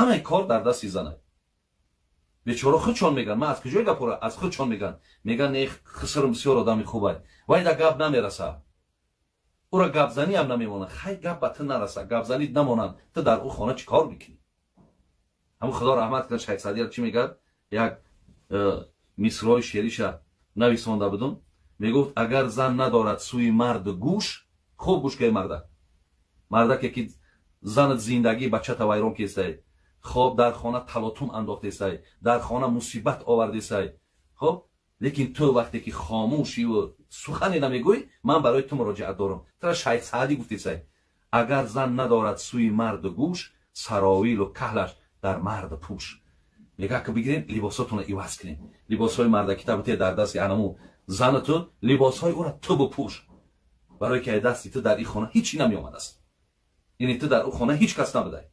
Ҳамаи кор дар дасти занай. Бечора худшон меган, ман аз куҷои гапора, аз худшон меган. Меган, не, хисрм бисёр одами хубай, вай да гап намераса, ӯра гапзаниам намемонад. Хай, гап ба ту нараса, гапзанӣ намонанд, ту дар ӯ хона чӣ кор мекунӣ? Ҳамун Худо раҳмат кунад Шайх Саъдия, чӣ мегӯяд, як мисрои шеъриша нависонда будум, мегуфт: агар зан надорад сӯи мард гӯш, хуб гӯш кай, мардак, мардаке ки занат зиндагии бачата вайрон кестай, хоб, дар хона талотум андохтесай, дар хона мусибат овардесай, хоб, лекин ту вақте ки хомӯшиву сухане намегӯй, ман барои ту муроҷиат дорам. Тара Шайх Саъдӣ гуфтесай: агар зан надорад сӯи марду гӯш, саровилу каҳлаш дар мард пӯш. Мега, ки бигирем, либосотонро иваз кунем, либосҳои мардаки табите дар дасти анаму зана ту, либосҳои ӯра ту бупӯш, барое ки ай дасти ту дар ин хона ҳичи намеомадааст, яъне ту дар ӯ хона ҳеҷ кас набудай.